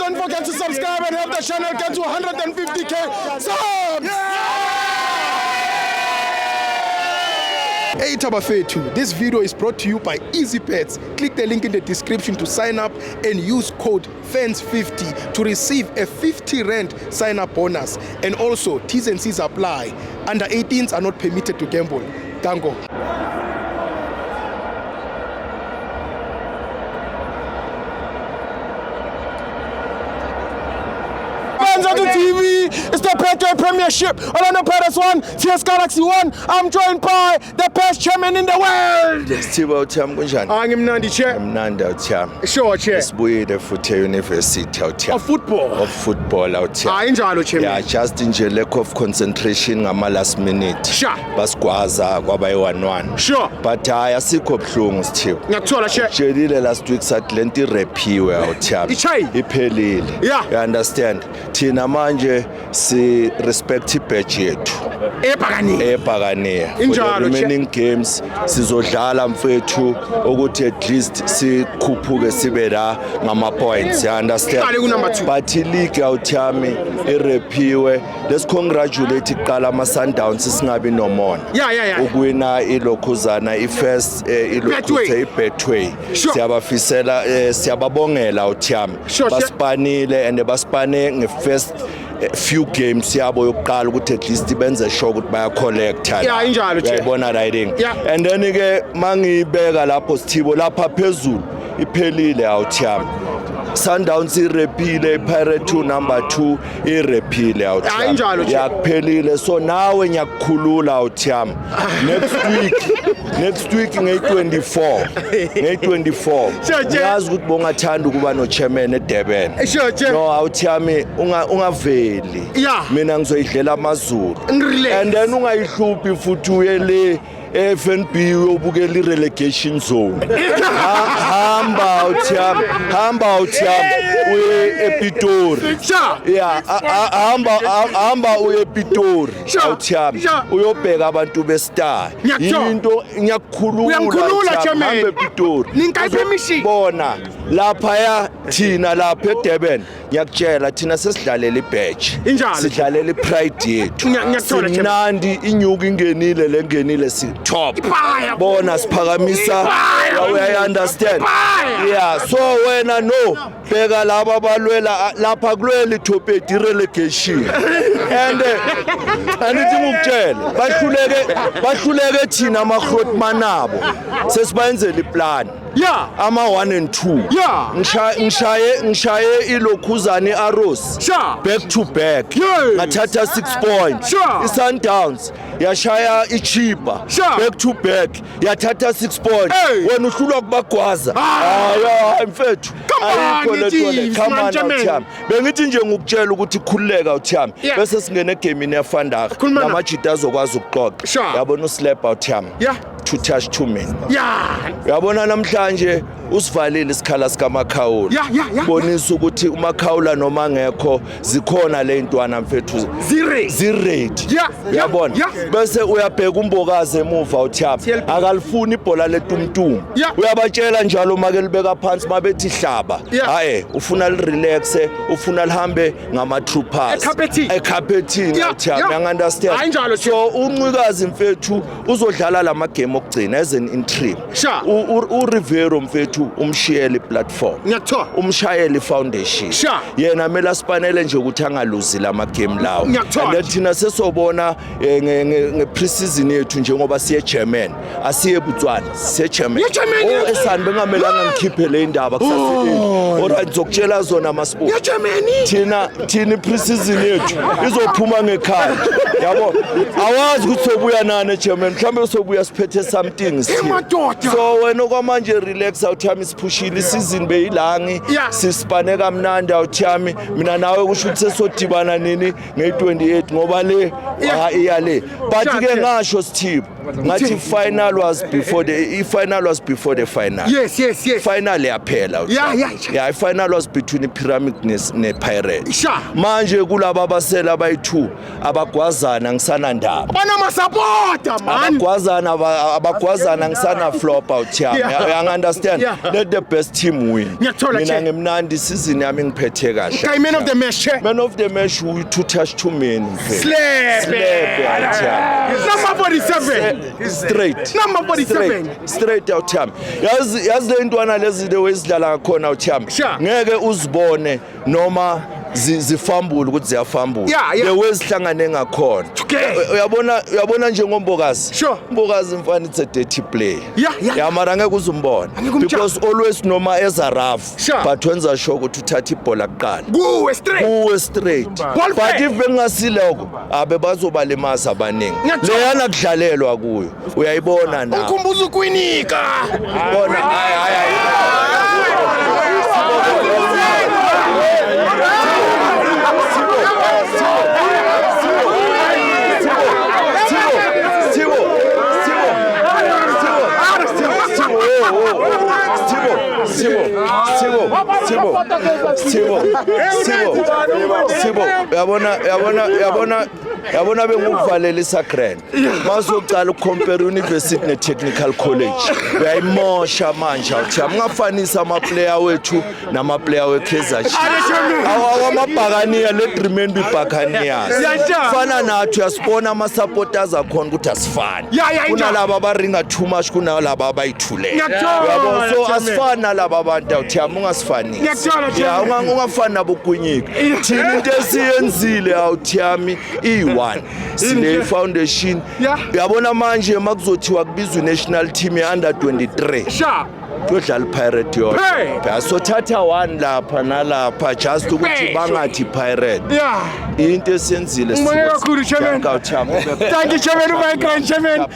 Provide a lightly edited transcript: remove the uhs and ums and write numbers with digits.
Don't forget to subscribe and help the channel get to 150K subs. Hey Tabafethu, this video is brought to you by Easybet. Click the link in the description to sign up and use code FANS50 to receive a 50 rand sign up bonus. And also, T's and C's apply. Under 18s are not permitted to gamble. Dango. Fans on the TV, it's the Betway Premiership. Orlando Pirates 1, TS Galaxy 1. I'm joined by the best chairman in the world. Sithiba awuthami, kunjani? Angimnandi, chair. Mnandi awuthami. Sure, chair. Sibuyile futhi e-university awuthami. Of football. Of football awuthami. Hayi njalo, chairman. Yeah, just nje lack of concentration ngama last minute. Sure. Basigwaza kwaba yi-1-1. Sure. But hayi, asikho buhlungu, Sithiba. Ngiyakuthola, chair. Tshelile last week sathi lento irephiwe awuthami. Ichayi. Iphelile. Yeah. You understand? Thina manje si respect ibadge yethu. Ebhakani. Ebhakaniya. For the Injalo, remaining games sizodlala mfethu ukuthi at least sikhuphuke sibe la ngama points, you understand? Iqale ku number 2. But i-league awuthami irephiwe. Let's congratulate iqala ama Sundowns, singabi nomona. Yeah. Ukuwina ilokhuzana i-first Betway. ilokhuthe i-Betway. Sure. Siyabafisela, siyababongela awuthami. Sure. Basipanile and basipane nge-first few games yabo yokuqala ukuthi at least benze sure ukuthi baya collecta. Yeah, injalo, Chair. Uyayibona riding. Yeah. And then ke mangiyibeka lapho Sithibo, lapha phezulu iphelile awuthami. Sundowns irepile, Pirate 2 number 2 irepile Hayi, awuthami. injalo, Chair. Yakuphelile, so nawe ngiyakukhulula awuthami. Next week ngeyi-24 ngeyi-24 Sure, Chair. ngiyazi ukuthi bongathanda ukuba no-chairman eDurban. Sure, Chair. No awuthami, ungaveli. Yeah. Mina ngizoyidlela AmaZulu. Ngirelax. And then ungayihluphi futhi uye le FNB uyobukela i-relegation zone. Hamba awuthami, hamba awuthami uye ePitori. Sure. Yeah, hamba hamba uye ePitori awuthami, uyobheka abantu bestar. Ngiyakuthola. Into ngiyakukhulula. Uyangikhulula, awuthami, Chairman. hamba ePitori. Ninkayi permission. Bona laphaya, thina lapha eDurban, ngiyakutshela, thina sesidlalela ibadge. Injalo. Sidlalela ipride yethu. Ngiyakuthola, Chairman. Simnandi, inyuku ingenile, lengenile si top. Ipaya. Bona siphakamisa. Ipaya. Uyayi understand? Ipaya. Yeah, so wena no bheka laba abalwela lapha kulwela itop 8 relegation and angithi ngikutshele, bahluleke thina ama-grootman abo sesibayenzela iplan ama 1 and 2. Ngishaye ilokhuzane i-Arrows back to back. Ngathatha 6 points. I-Sundowns yashaya iChipa back to back, yathatha 6 points. Hey. Wena uhlulwa kubagwaza. Hayi hayi mfethu. Come on, Ayikho le nto le. Chiefs, Come man, on, Chairman. awuthami, bengithi nje ngukutshela ukuthi khululeka awuthami. Yeah. Bese singene egemini yafandaga. Khuluma na. Namajita azokwazi ukuxoxa. Yabona uslap awuthami, two touch two min. Uyabona namhlanje usivalile isikhala sikaMakhawula. Yeah. Bonisa ukuthi uMakhawula noma ngekho zikhona le ntwana mfethu. Zire. Ziready. Yeah, Uyabona? yeah. Bese uyabheka uMbokazi emuva uthapha. TLB. Akalifuni ibhola letumtum. Uyabatshela njalo make libeka phansi mabethi hlaba. Yeah. Hayi, ufuna lirelaxe, ufuna lihambe ngama true pass. Ekhapethini. Ekhapethini uthapha. Yeah. Understand? Hayi njalo, So uNcikazi mfethu uzodlala lama game okugcina as an interim. Sure. uRivero mfethu umshiyele iplatform. Ngiyakuthola. Umshayele foundation. Sure. Yena kumele asipanele nje ukuthi angaluzi lama game lawo. Ngiyakuthola. And then thina sesobona nge-preseason yethu njengoba siye German, asiye Botswana, siye German. Ye Germany. Oh esani, bengamelanga ngikhiphe le indaba kusase. Alright, ngizokutshela zona ama-sport. Ye Germany. Thina i-preseason yethu izophuma ngekhaya, yabo, awazi ukuthi sobuya nani eGermany, mhlawumbe sobuya siphethe something sithile. Madoda. So wena okwamanje relax awuthami, siphushile isizini beyilangi. Yeah. Sisipane kamnandi awuthami, mina nawe kusho ukuthi sesodibana nini ngeyi-28 ngoba le Yeah. iya le, but Sure, ke sure. ngasho Sithibo. Ngathi final was before the i-final was before the final. Yes. Final yaphela. Yeah. Yeah, i-final was between i-Pyramid ne-Pirate. Sure. Manje kulaba abasela abayi-2 abagwazana ngisanandaba. Banamasapota, man. Abagwazana ngisana flop out yami. You understand? Let the best team win. Ngiyakuthola, Mina Chair. ngimnandi, season yami ngiphethe kahle. Okay, man of the match, Chair. Man of the match, two touch too many, mfethu. Slap. Slap, out yami. Number 47. Straight. Number 47. Straight, straight out yami. Yazi le ntwana lezi, the way zidlala ngakhona out yami, ngeke uzibone noma zifambule ukuthi ziyafambula. The way zihlangane ngakhona. Uyabona njengoMbokazi. Mbokazi mfana, it's a dirty play. Yeah, mara ngeke uzumbone Angeke umtshaye. because always noma eza rough, but wenza sure ukuthi uthatha ibhola kuqala. Kuwe straight. Kuwe straight. Ball But fair. if bengasiloko abe bazobalimaza abaningi. Ngiyakuthola. Leyana kudlalelwa kuyo, uyayibona na? Ukhumbuza ukwinika. Bona, hayi hayi hayi. Sibo, Sibo, Sibo, Sibo, Sibo, Sibo, Sibo, Sibo, Sibo, Sibo, Sibo, uyabona, uyabona, uyabona, uyabona, bengukuvalelisa grand masocala ukucompare university ne-technical college, uyayimosha manje. Awuthi ungafanisa amaplayer wethu namaplayer we-Kaizer Chiefs. Awamabhakaniya le remember ibhakaniya fana nathi, uyasibona ama-supporters akhona ukuthi asifani. Yeah. Kunalaba abaringa too much, kunalaba abayithulela. Ngiyakuthola, Uyabo? So Chairman. asifani nalaba bantu, awuthi yami ungasifanisi. Ngiyakuthola, Ya, Chairman. ungafani nabo kwinyika. Thina into esiyenzile, awuthi yami, iyi-one sine foundation. Uyabona manje makuzothiwa kubizwa i-national team ye-under 23 kuyodlala iPirate yodwa. Hey! Sothatha one lapha nalapha just ukuthi bangathi Pirate. Into esiyenzile. Ngibonge kakhulu, Chairman. Thank Thank you, Chairman. Ubye grand, Chairman.